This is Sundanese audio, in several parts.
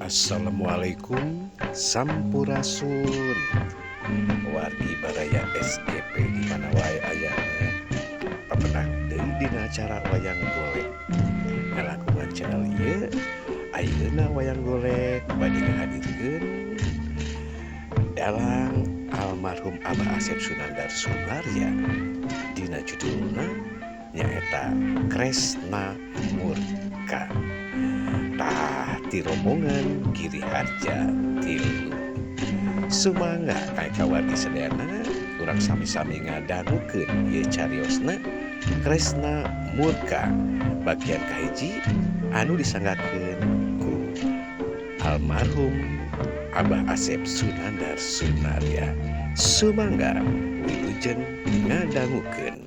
Assalamualaikum sampurasun wargi baraya SGP di mana wae ayana papendak deui dina acara wayang golek ngalakuan channel ieu ayeuna wayang golek bade ngahadirkeun dalang almarhum Abah Asep Sunandar Sunarya dina judulna nyaeta Kresna Murka. Tah ti rombongan Giri Harja tilu. Sumangga ka wargi sadayana urang sami-sami ngadangukeun ieu cariosna Kresna Murka bagian kahiji anu disanggakeun ku almarhum Abah Asep Sunandar Sunarya. Sumangga wilujeng ngadangukeun.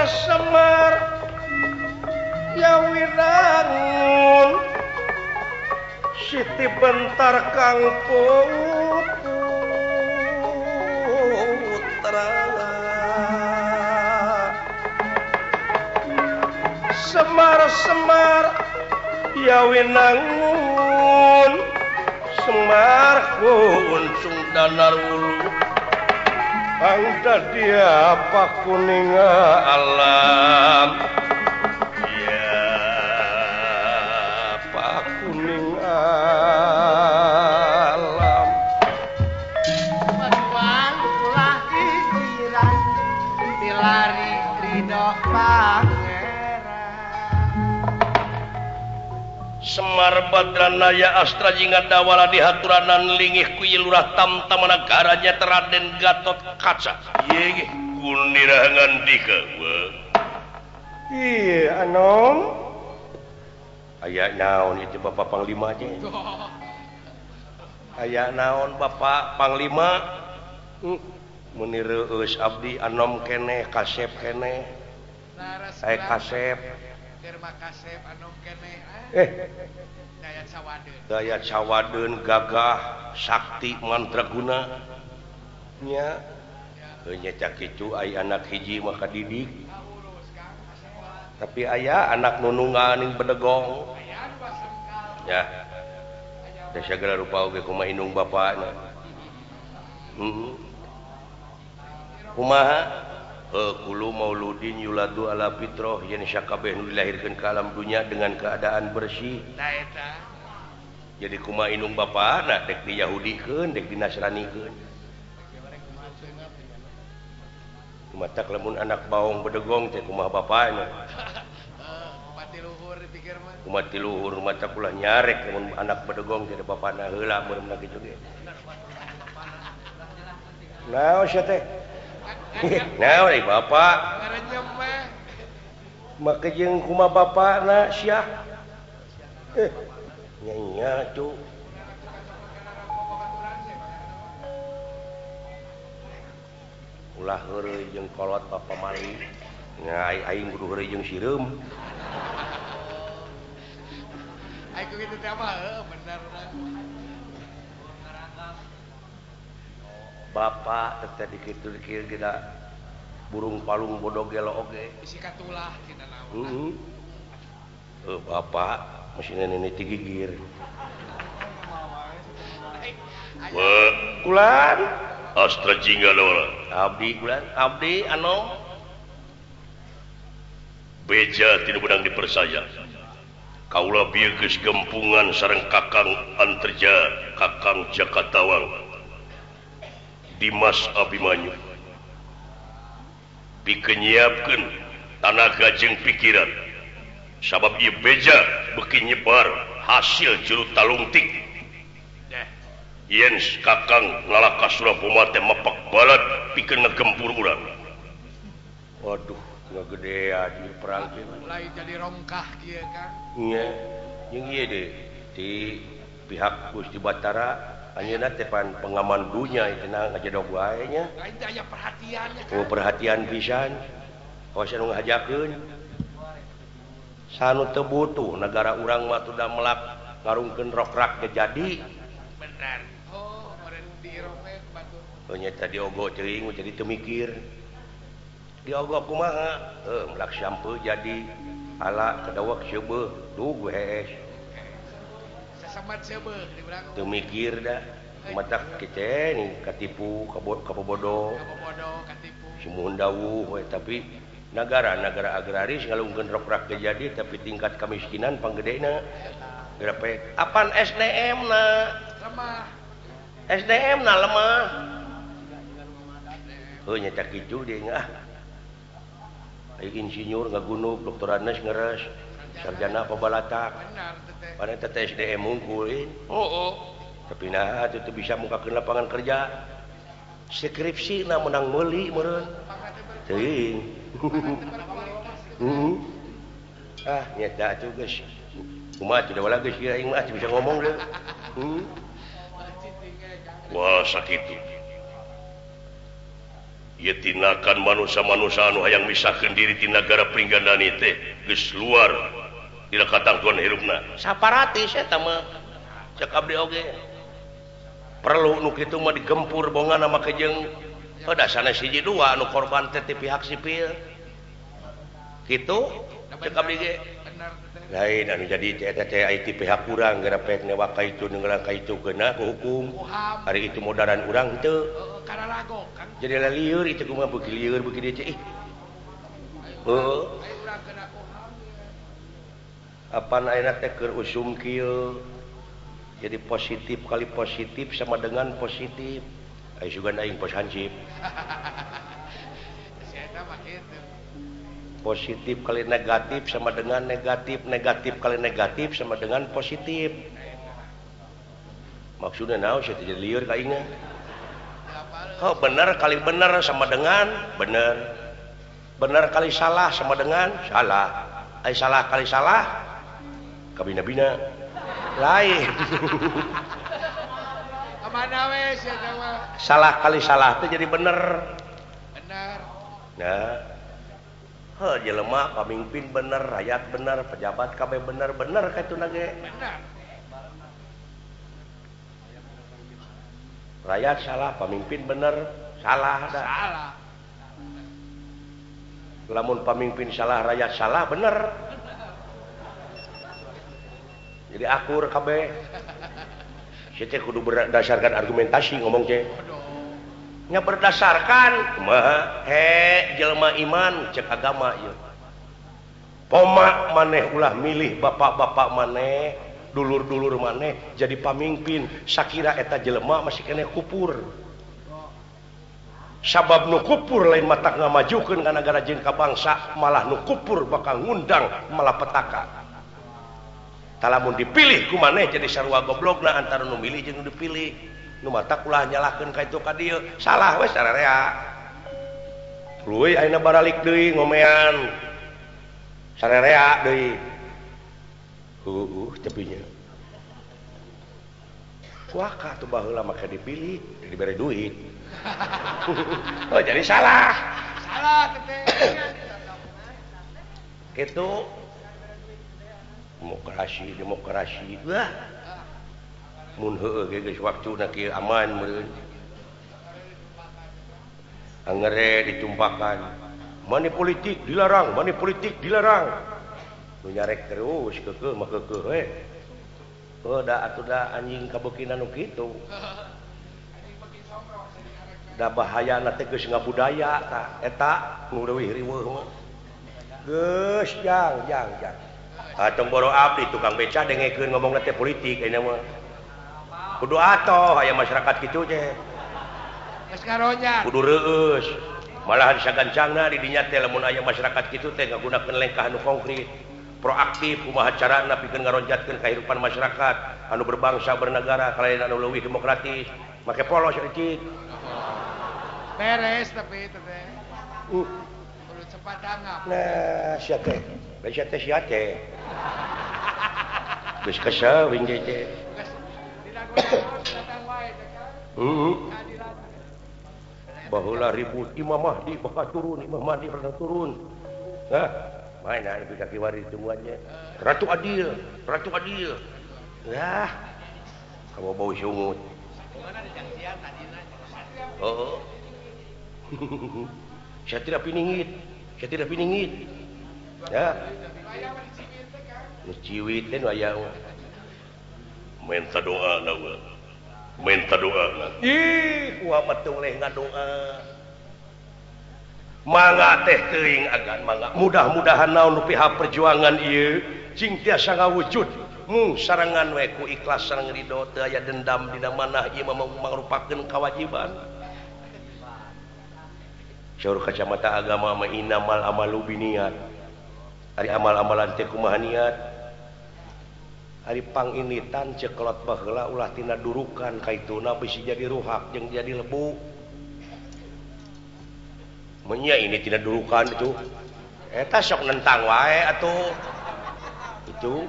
Semar ya winangun Siti Bentar Kang Putra Semar-semar ya winangun Semar kuncung danar wulu Angta dia pakuning alam ya pakuning alam Pejuang ulah pikiran dilari ridho pangeran Semar Badranaya Astra jingga dawala di haturanan lingih ku lurah tamtamana garanya Raden Gatot Kaca. Ieu kunira ngandika we. Ieu anom. Aya naon itu Bapak Panglima teh? Aya naon Bapak Panglima? Meni reueus abdi anom keneh kasep keneh. Aya kasep. Terima kasep anom keneh. Dayat Sawadeun. Dayat Sawadeun gagah sakti mantraguna. Nya. Heuh nya cakitu ai anak hiji mah kadidik. Tapi aya anak nunungan ning bedegong. Ya. Da sagala rupa oge kumaha indung bapana. Heeh. Kumaha? Kulu mauludin yuladu ala fitrah yen sakabeh nu dilahirkeun ka alam dunya dengan keadaan bersih. Jadi kumaha indung bapana dek di Yahudikeun dek di Nasranikeun. Matak lamun anak baong bedegong teh kumaha bapana. Kumaha luhur dipikir mah. Kumaha luhur matak ulah nyarek lamun anak bedegong teh bapana heula meureun kitu ge. Naon sia teh? Nah, euy bapak. Make jeung kumaha bapana sia? Nya nya cu. Ulah heureuy jeung kolot bapa mali. Nya aing kudu heureuy jeung sireum. Ai ku kitu teh mah heuh bener. Bapak teh dikitu dikir kita burung palung bodoh gelo oge. Bisi katulah tina naon. Heeh. Bapak mesin ini tigigir. Kulan Astra Jingga Dora. Abdi kulan abdi anu Beja tidak bedang dipersaya. Kaula bieu geus gempungan sareng Kakang Anterja, Kakang Jakatawang. Dimas Abimanyu pikeun nyiapkeun tanaga jeung pikiran sabab ieu beja beuki nyebar hasil juru talungtik yen Kakang ngalaka Suraboma teh mepak balad pikeun ngegempur urang. Waduh, ngagedean ieu perang teh mulai jadi rongkah kieu Kang. Nya, jeung ieu deui di pihak Gusti Batara anjeunna teh pan pengaman dunya ieu teh ngajedog wae nya. Lain teh aya perhatiannya kan. Oh, perhatian pisan. Kawas anu ngahajakeun. Sanu teu butuh nagara urang mah tuh da melak ngarungkeun rokrak ge jadi. Bener. Oh, meureun di Eropa batur. Oh nya tadi ogo teuing jadi teu mikir. Diogok kumaha? Melak shampoo jadi ala kedawak seubeuh duh hees. Sasamat seubeuh di urang. Teu mikir da. Matak kece nih katipu kabobodo. Kabobodo katipu. Sumuhun dawuh we tapi negara-negara agraris ngalungkeun rokrak ge jadi tapi tingkat kemiskinan panggedena. Berapa? Apan SDM na? Lemah. SDM na lemah. Heuh nya cak kitu deui ah. Insinyur ngagunuk, doktorandes ngeres, sarjana pabalatak. Padahal teh SDM unggulin. Oh. Tapi nah itu bisa mukakeun lapangan kerja. Skripsi na menang meuli meureun. Teuing. Ah, nyata atuh geus. Kumaha teu da geus ieu aing mah bisa ngomong deui. Wah, sakitu. Ieu tindakan manusia-manusia anu hayang misahkeun diri ti nagara Pringgandani teh geus luar dina katangtuan hirupna. Saparatis eta mah cek abdi oge. Perlu nu kitu mah digempur bongana make jeung dasarna hiji dua anu korban teh ti pihak sipil. Kitu cek abdi ge. Lain anu jadi teh teh ti pihak urang gara pek newak ka itu ngeurang ka itu keuna ku hukum. Ari itu modaran urang henteu. Jadi lieur itu kumaha beuki lieur beuki dieu ih. Heuh. Apan ayeuna teh keur usum kieu. Jadi positif kali positif sama dengan positif. Aya sugan aing pos hansip. Positif kali negatif sama dengan negatif, negatif kali negatif sama dengan positif. Maksudna naon sia teh jadi lieur ka aing. Oh, benar kali benar sama dengan benar. Benar kali salah sama dengan salah. Ai salah kali salah kabina-bina. Lain. Salah kali salah teh jadi bener. Bener. Nah. Heuh jelema pamimpin bener, rakyat bener, pejabat kabeh bener, bener kitu na ge. Bener. Rakyat salah, pamimpin bener, salah dah. Salah. Lamun pamimpin salah, rakyat salah, bener. Jadi akur kabeh. Sia teh kudu berdasarkan argumentasi ngomong teh. Nya berdasarkan kumaha he jelema iman cek agama ieu. Poma maneh ulah milih bapak-bapak maneh, dulur-dulur maneh jadi pamimpin sakira eta jelema masih keneh kupur. Sabab nu kupur lain matak ngamajukeun ka nagara jeung ka bangsa, malah nu kupur bakal ngundang malapetaka. Talamun dipilih ku maneh jadi sarua goblogna antara nu milih jeung nu dipilih. Nu matak ulah nyalahkeun ka itu ka dieu, salah we sararea. Tuluy ayeuna baralik deui ngomean. Sararea deui. Heueuh tepinya. Waka tuh baheula make dipilih, dibere duit. Oh jadi salah. Salah teh. Kitu demokrasi, demokrasi. Wah. Mun heueuh ge geus waktuna kieu aman meureun. Angere ditumpakan. Money politik dilarang, money politik dilarang. Nu nyarek terus keukeuh mah keukeuh we. Oh da atuh da anjing kabeukina nu kitu. Da bahayana teh geus ngabudaya tah eta nu leuwih riweuh mah. Geus jang jang jang. Atong boro abdi tukang beca dengekeun ngomongna teh politik ayeuna mah. Kudu atoh aya masyarakat kitu teh. Geus karonya. Kudu reueus. Malahan sagancangna di dinya teh lamun aya masyarakat kitu teh ngagunakeun lengkah anu konkret. Proaktif kumaha carana pikeun ngaronjatkeun kahirupan masyarakat anu berbangsa bernegara kalayan anu leuwih demokratis. Make polos eucik. Beres tapi itu teh. Kudu cepat tanggap. Nah, sia teh. Bae sia teh sia teh. Geus kesel wing teh. Baheula ribut Imam Mahdi bakal turun, Imam Mahdi bakal turun. Hah? Mana anu kaki wari tungguannya. Ratu Adil, Ratu Adil. Lah. Kamu bau sungut. Oh. Saya tidak piningit. Saya tidak piningit. Ya. Nu ciwit teh nu aya minta doa na we. Minta doa na. Ih, kuah mah teu leh ngadoa. Mangga teh teuing agan mangga. Mudah-mudahan naon nu pihak perjuangan ieu cing tiasa ngawujud. Mung sarengan we ku ikhlas sareng ridho teu aya dendam dina manah ieu mah mangrupakeun kawajiban. Saur kacamata agama mah innamal amalu binniyat. Ari amal-amalan teh kumaha niat. Ari panginitan cekelot baheula ulah tina durukan kaituna bisi jadi ruhak jeung jadi lebu. Menya ini tina durukan itu. Eta sok nentang wae atuh. Itu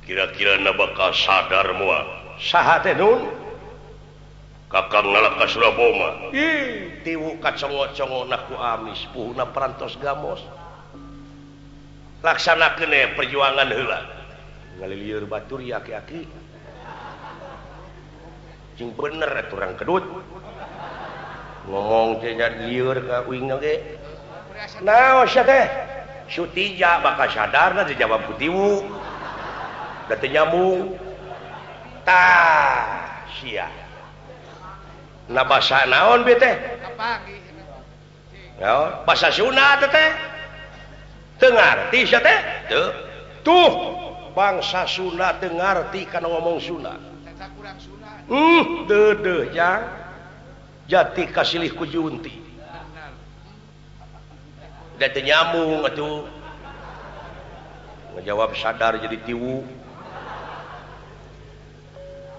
kira-kira na bakal sadar moal. Saha teh nun? Kakang ngalaka Suraboma. Ih, tiwu kacongo-congo na ku amis puhuna parantos gamos. Laksanakeun we perjuangan heula. Ngalilieur batur ieu aki-aki. Cing bener atuh urang kedut. Ngomong teh jadi lieur ka uing ge. Naon sia teh? Sutija bakal sadarna dijawab ku tiwu. Da teu nyambung. Tah, sia. Na basa naon bieu teh? Naon? Basa Sunda teh teh. Teu ngarti sia teh? Teu. Tuh, bangsa Sunda teu ngarti kana ngomong Sunda. Deudeuh jang. Jati kasilih ku junti. Da teu nyambung atuh. Ngajawab sadar jadi tiwu.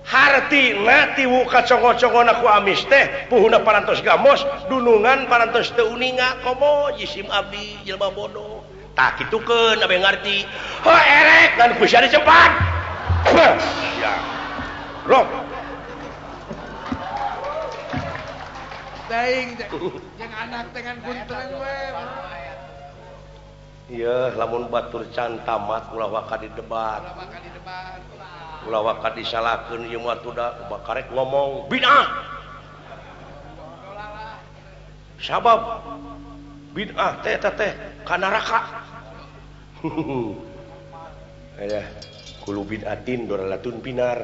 Hartina tiwu kacongo-congona ku amis teh puhuna parantos gamos dunungan parantos teu uninga komo jisim abdi jelema bodoh. Tah kitukeun abe ngarti. Ho erek ngan ku sia dicepat. Ya. Rok. Teuing jeung anak dengan guntreng we. Ieu lamun batur can tamat ulah waka didebat. Ulah waka disalahkeun ieu mah tuh da karek ngomong bid'ah. Sabab bid'ah teh eta teh ka neraka. Aya kulu bid'atin dolalatun pinar.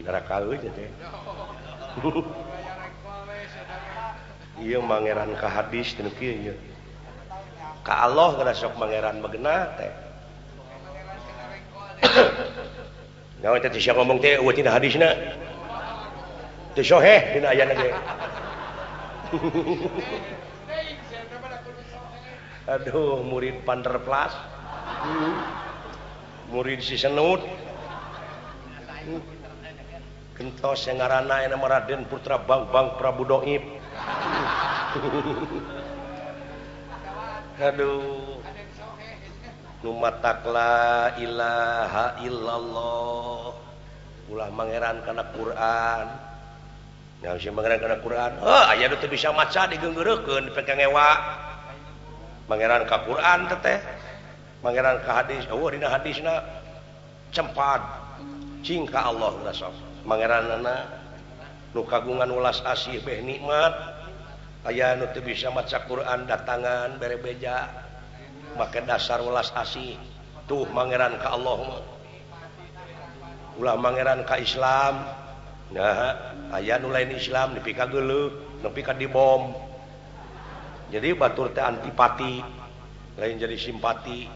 Pinaraka euy teh. Ieu mangeran ka hadis teh nu kieu ieu. Ka Allah geus sok mangeran begenah teh. Naon teh sia ngomong teh eueuh tina hadisna. Teu soheh dina ayana ge. Aduh, murid Panderplas. Murid si Senut. Gentos yang ngaranna aya Raden Putra Bangbang Prabu Doib. Aduh. Nu matak la ilaha illallah. Ulah mangeran kana Quran. Naon sih mangeran kana Quran? Heuh, aya nu teu bisa maca digeunggeureukeun dipeke ngewa. Mangeran ka Quran teh teh. Mangeran ka hadis, eueuh dina hadisna cempad. Cing ka Allah sok. Mangeranana nu kagungan welas asih beh nikmat. Aya nu teu bisa maca Quran datangan bere beja. Make dasar welas asih. Tuh mangeran ka Allah mah. Ulah mangeran ka Islam. Nah, aya nu lain Islam nepi ka geuleuh, nepi ka dibom. Jadi batur teh antipati, lain jadi simpati.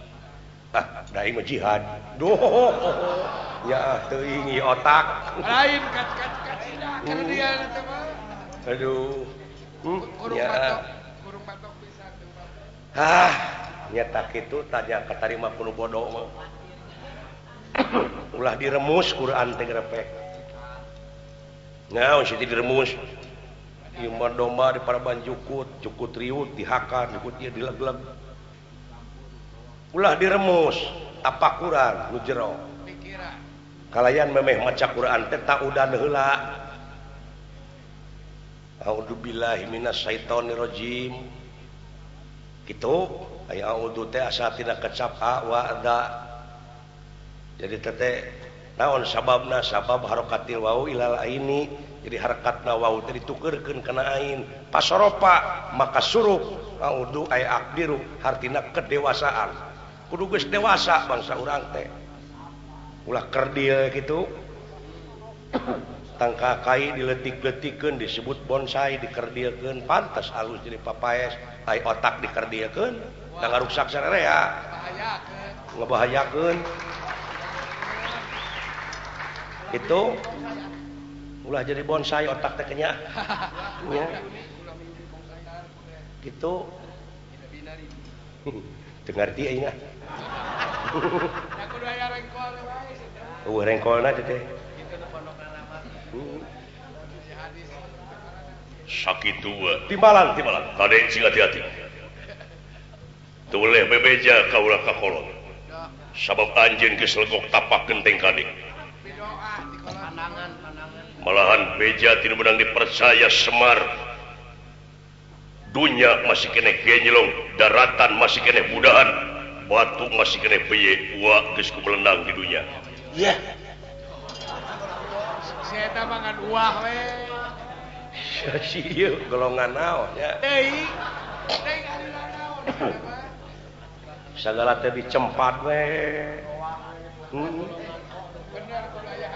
Ah, da ieu mah jihad. Duh. Ya teuing ieu otak. Lain kat-kat-kat dia teh mah. Aduh. Ya. Kurung batok pisan. Ah, nyata kitu tanya katarima ku nu bodoh mah. Ulah diremus Quran teh grepek. Naon sih diremus? Ieu mah domba di paraban jukut, jukut riut dihakan, jukut ieu dileg-leg. Ulah diremus, tapakuran nu jero. Kalayan memeh maca Quran teh taudan heula. A'udzubillahi minasyaitonirrajim. Kitu aya a'udzu teh asa tina kecap a wa da. Jadi teh naon sababna? Sabab harokatil wau ilal aini Jadi harakatna waw teh ditukeurkeun kana ain. Pasoropa maka surup audu ay akdiru hartina kedewasaan. Kudu geus dewasa bangsa urang teh. Ulah kerdil kitu. Tangka kai diletik-letikeun disebut bonsai dikerdilkeun pantes alus jadi papaes ai otak dikerdilkeun da ngaruksak sararea ngebahayakeun itu ulah jadi bonsai otak teh kenya nya gitu teu ngarti aing ah eueuh rengkolna teh sakitu timbalan timbalan kade sing hati-hati teu boleh bebeja kaula ka kolot sabab anjeun geus legok tapak genteng kade malahan beja tinu meunang dipercaya Semar dunya masih keneh genyelong daratan masih keneh budahan batu masih keneh beye wa geus kumelendang di dunya iya si eta mah ngan uah we si ieu golongan naon nya teuing teuing aliran naon sagala teh dicempat we bener kudu aya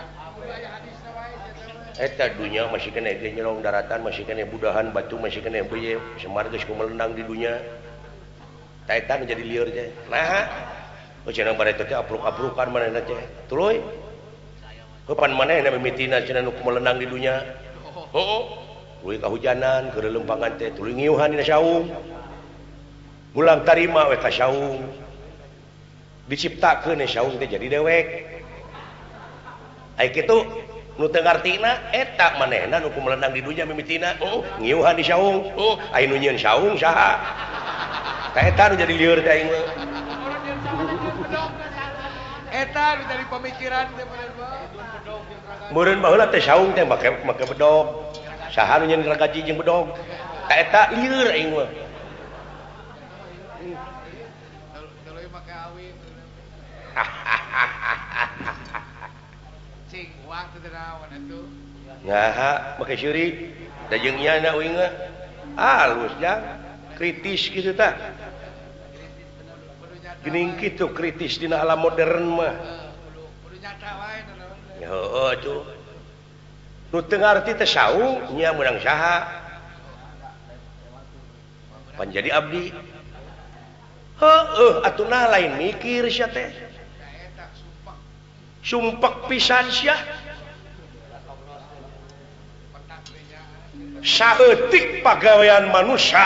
hadisna wae eta dunya masih keneh genyelong daratan masih keneh budahan batu masih keneh beye Semar geus kumelendang di dunya ta eta nu jadi lieur teh nah cenah bare teh apruk-aprukan manehna teh tuluy kapan manehna mimitina cenah nu kumelendang di dunya heuh tuluy kahujanan keur lempangan teh tuluy ngiuhan dina saung mulang tarima we ka saung diciptakeun saung teh jadi dewek ai kitu nu teu ngartina eta manehna nu kumelendang di dunya mimitina ngiuhan di saung ai nu nyieun saung saha ta eta nu jadi lieur teh aing mah eta nu jadi pemikiran teh meureun baheula teh saung teh make bedog saha nu nyieun ragaji jeung bedog ta eta lieur aing mah tuluy make awi cing uang teh naon atuh nah make seurik da jeung nyana uing mah alus jang kritis kitu tah geuning kitu kritis dina alam modern mah kudu nyata wae heueuh atuh nu teu ngarti teh saung nya meunang saha pan jadi abdi heueuh atuh nah lain mikir sia teh sumpek pisan sia saeutik pagawean manusia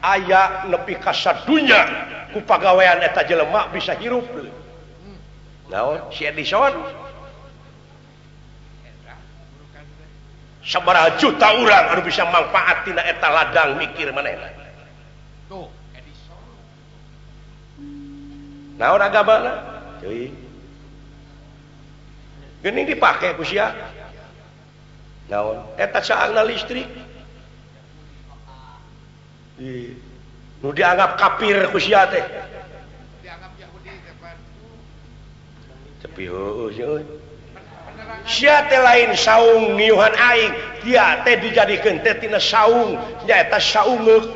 aya nepi ka sadunya ku pagawean eta jelema bisa hirup naon si Edison sabaraha juta urang anu bisa manfaat tina eta ladang mikir manehna tuh Edison naon agamana teuing geuning dipake ku sia naon eta saangna listrik nu dianggap kafir ku sia teh dianggap Yahudi teh pan tapi heueuh sia sia teh lain saung ngiuhan aing dia teh dijadikeun teh tina saung nyaeta saungeuk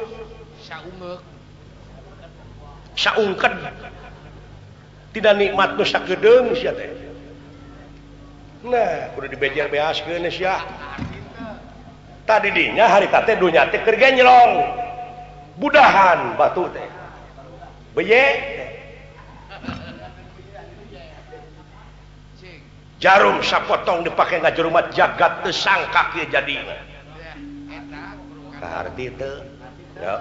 saungeuk saungkeun tina nikmat nu sakedeung sia teh nah kudu dibejer beaskeun sia tadi dinya harita teh dunya teh keur genyelong budahan batu teh beye jarum sapotong dipake ngajerumat jagat teu sangka kieu jadina kaharti teu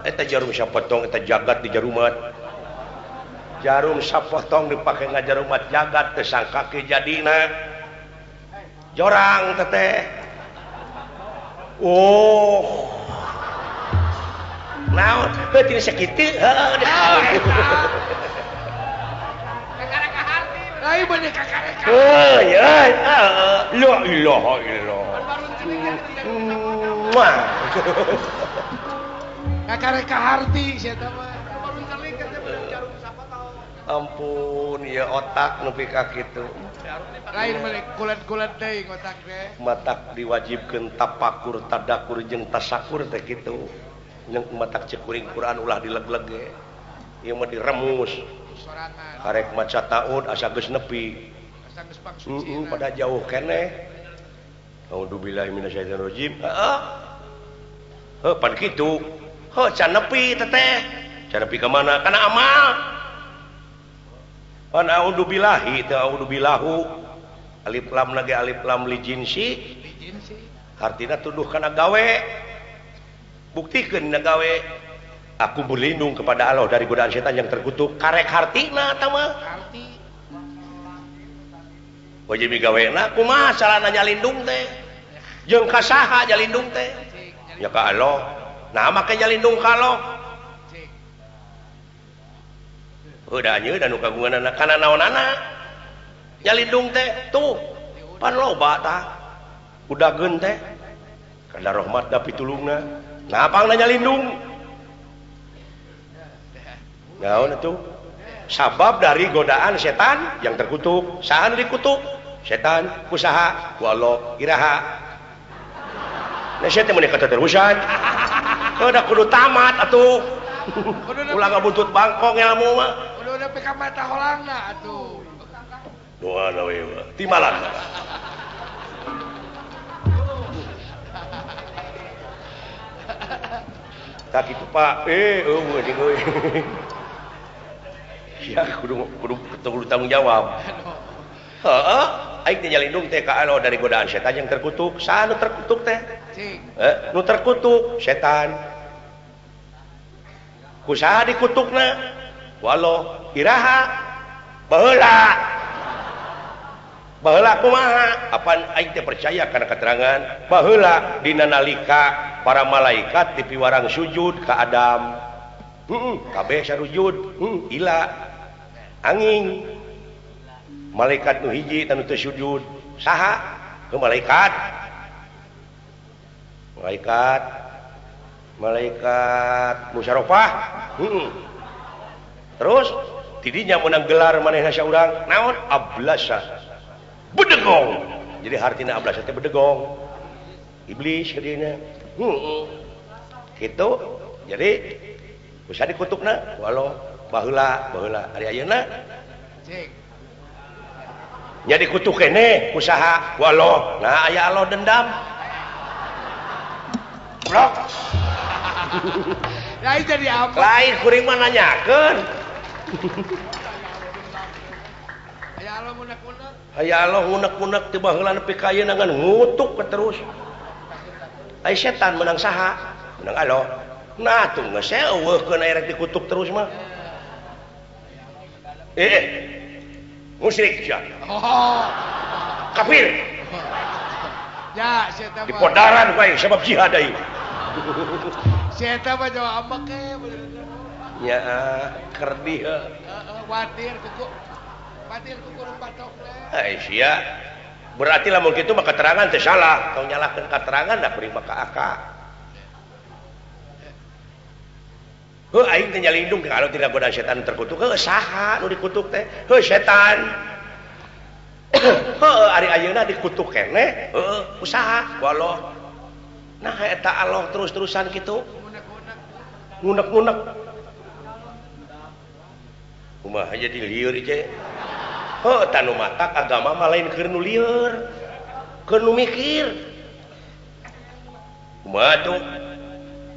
eta jarum sapotong eta jagat di jarumat jarum sapotong dipake ngajerumat jagat teu sangka kieu jadina jorang teteh oh naon heuh tina sakitu heuh lain bener kakareka heuh ya la ilaha illallah kakareka harti sia eta mah baru celing teh jarum sapotong. Ampun ya otak nepi ka kitu. Lain mah kulat-kulat teuing otak teh. Matak diwajibkeun tapakur, tadakur jeung tasakur teh kitu. Jeung matak ceuk kuring Quran ulah dileg-leg ge. Ieu mah diremus. Karek maca taud asa geus nepi. Asa geus pangsucina. Pada jauh keneh. A'udzubillahi minasyaitonirrajim. Heeh. Heuh pan kitu. Heuh can nepi teteh. Can nepi ka mana? Kana amal. Pan a'udzubillahi teu a'udzubillahu. Alif lam lagi alif lam li jinsi. Li jinsi. Hartina tuduh kana gawe. Buktikeun na gawe. Aku berlindung kepada Allah dari godaan setan yang terkutuk. Karek hartina eta mah. Harti. Wajib gawena kumaha carana nyalindung teh? Jeung ka saha nyalindung teh? Ya ka Allah. Nah make nyalindung ka Allah. Heuh da anjeun da nu kagunganana kana naonana? Nyalindung teh tuh pan loba tah. Udageun teh. Kana rahmat da pitulungna. Nah pangna nyalindung. Naon atuh? Sabab dari godaan setan yang terkutuk. Saha nu dikutuk? Setan usaha ku Allah iraha. Nah sia teh mun kata terusan. Udah kudu tamat atuh. Ulah ngabuntut bangkong ilmu mah. Kudu nepi ka mata holangna atuh. Doa we mah. Timalan. Tak kitu Pak. Eueuh jeung euy. Ya kudu kudu tanggung jawab. Heeh, aing teh nyalindung teh ka Allah dari godaan setan yang terkutuk. Saha nu terkutuk teh? Nu terkutuk setan. Ku saha dikutukna? Ku Allah. Iraha? Baheula. Baheula kumaha? Apan aing teh percaya kana keterangan baheula dina nalika para malaikat dipiwarang sujud ka Adam. Kabeh sarujud, ila angin. Malaikat nu hiji tanu teu sujud. Saha? Ke malaikat. Malaikat. Malaikat musyarofah. Terus tidinya menang gelar manehna saurang naon? Ablasa. Bedegong. Jadi hartina ablasa teh bedegong. Iblis kadinya. Kitu. Jadi bisa dikutukna ku Allah baheula baheula ari ayeuna. Cik. Nya dikutuk keneh ku saha? Ku Allah. Nah aya Allah dendam. Blok. Lain jadi apa? Lain kuring mah nanyakeun. Aya Allah ngunek-ngunek. Aya Allah ngunek-ngunek teu baheula nepi ka ayeuna ngan ngutuk terus. Ai setan menang saha? Menang Allah. Nah tuh geus eueuhkeun aya rek dikutuk terus mah. Musyrik sia. Oh. Kafir. Ya, sia mah. Dipodaran bae sebab jihad aing. Sia mah jawab ambek ge. Ya, kerdih heuh. Heeh, watir kuku. Watir kuku patok teh. Ai sia. Berarti lamun kitu mah keterangan teh salah. Tong nyalahkeun keterangan da kuring mah ka aka. Heuh aing teh nyalindung kalau tidak godaan setan terkutuk. Heuh saha nu dikutuk teh? Heuh setan. Heuh ari ayeuna dikutuk keneh, heuh usaha ku Allah. Nah eta Allah terus-terusan kitu. Ngunek-ngunek. Kumaha jadi lieur ieu? Heuh tanu matak agama mah lain keur nu lieur. Keur nu mikir. Kumaha tuh?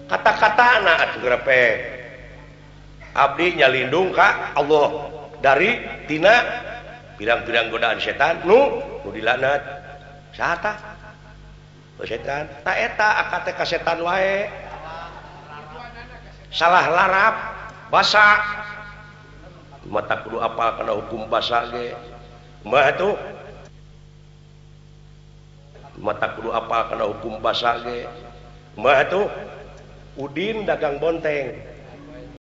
Kata-katana atuh grepe. Abdi nyalindung ka Allah dari tina pirang-pirang godaan setan nu dilaknat. Saha tah? Setan. Ta eta akad teh ka setan wae. Salah larap basa. Mata kudu apal kana hukum basa ge. Kumaha tuh? Mata kudu apal kana hukum basa ge. Kumaha tuh? Udin dagang bonteng.